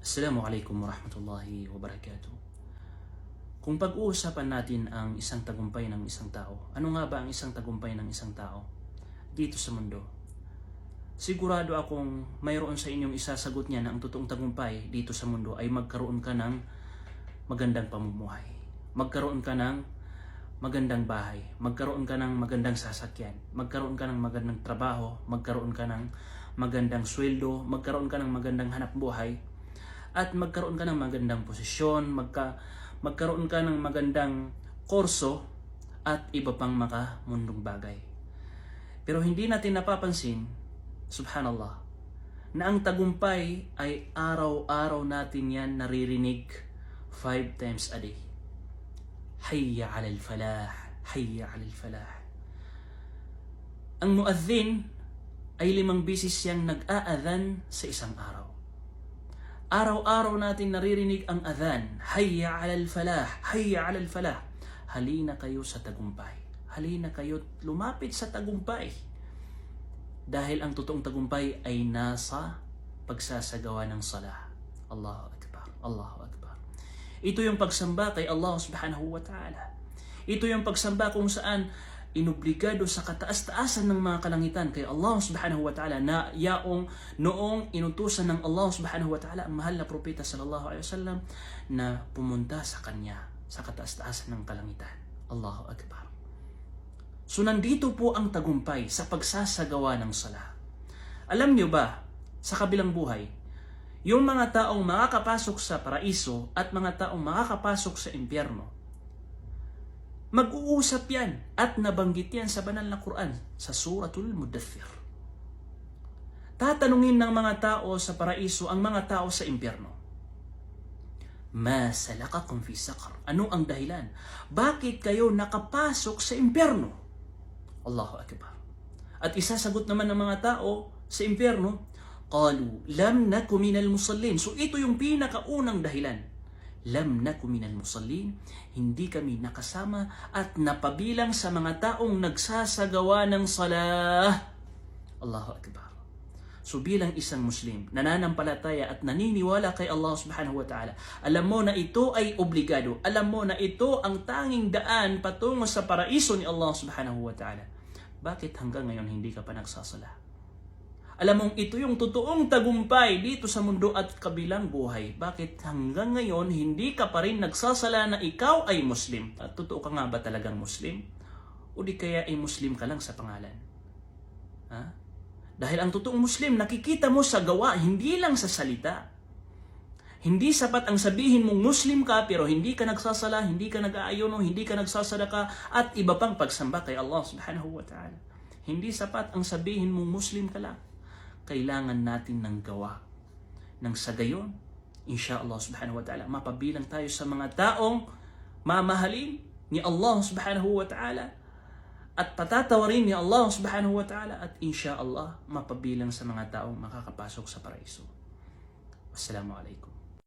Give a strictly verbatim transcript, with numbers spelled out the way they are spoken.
Assalamu alaikum warahmatullahi wabarakatuh. Kung pag-uusapan natin ang isang tagumpay ng isang tao, ano nga ba ang isang tagumpay ng isang tao dito sa mundo? Sigurado akong mayroon sa inyong isasagot niya na ang totoong tagumpay dito sa mundo ay magkaroon ka ng magandang pamumuhay, magkaroon ka ng magandang bahay, magkaroon ka ng magandang sasakyan, magkaroon ka ng magandang trabaho, magkaroon ka ng magandang sweldo, magkaroon ka ng magandang hanapbuhay, at magkaroon ka ng magandang posisyon, magka-, magkaroon ka ng magandang kurso, at iba pang makamundong bagay. Pero hindi natin napapansin, subhanallah, na ang tagumpay ay araw-araw natin yan naririnig, five times a day. Hayya alal falah, hayya alal falah. Ang muadhin ay limang bisis siyang nag-aadhan sa isang araw. Araw-araw natin naririnig ang adhan, "Hayya alal falah, hayya alal falah." Halina kayo sa tagumpay. Halina kayo lumapit sa tagumpay. Dahil ang totoong tagumpay ay nasa pagsasagawa ng salah. Allahu Akbar, Allahu Akbar. Ito yung pagsamba kay Allah Subhanahu wa Ta'ala. Ito yung pagsamba kung saan inobligado sa kataas-taasan ng mga kalangitan kay Allah Subhanahu wa Ta'ala na yaong noong inutusan ng Allah Subhanahu wa Ta'ala ang mahal na propeta sallallahu alaihi wasallam na pumunta sa kanya sa kataas-taasan ng kalangitan. Allahu Akbar. So, nandito po ang tagumpay sa pagsasagawa ng salah. Alam niyo ba, sa kabilang buhay, yung mga taong makakapasok sa paraiso at mga taong makakapasok sa impyerno, mag-uusap yan at nabanggit yan sa banal na Quran, sa Suratul Muddathir. Tatanungin ng mga tao sa paraiso ang mga tao sa impyerno. "Ma salakakum fi saqar?" Ano ang dahilan? Bakit kayo nakapasok sa impyerno? Allahu Akbar. At isasagot naman ng mga tao sa impyerno, "Qalu lam naku minal musallin." So, ito yung pinakaunang dahilan. "Lam naku minal musallin." Hindi kami nakasama at napabilang sa mga taong nagsasagawa ng salah. Allahu Akbar. So, bilang isang Muslim, nananampalataya at naniniwala kay Allah Subhanahu wa Ta'ala, alam mo na ito ay obligado. Alam mo na ito ang tanging daan patungo sa paraiso ni Allah Subhanahu wa Ta'ala. Bakit hanggang ngayon hindi ka pa nagsasala? Alam mong ito yung totoong tagumpay dito sa mundo at kabilang buhay. Bakit hanggang ngayon hindi ka pa rin nagsasala na ikaw ay Muslim? At totoo ka nga ba talagang Muslim? O di kaya ay Muslim ka lang sa pangalan? Ha? Dahil ang totoong Muslim, nakikita mo sa gawa, hindi lang sa salita. Hindi sapat ang sabihin mong Muslim ka, pero hindi ka nagsasala, hindi ka nag-aayuno, hindi ka nagsasadaka, at iba pang pagsamba kay Allah Subhanahu wa Ta'ala. Hindi sapat ang sabihin mong Muslim ka lang. Kailangan natin ng gawa. Nang sa gayon, insha Allah Subhanahu wa Ta'ala, mapabilang tayo sa mga taong mamahalin ni Allah Subhanahu wa Ta'ala at patatawarin ni Allah Subhanahu wa Ta'ala, at insha Allah, mapabilang sa mga taong makakapasok sa paraiso. Wassalamu alaikum.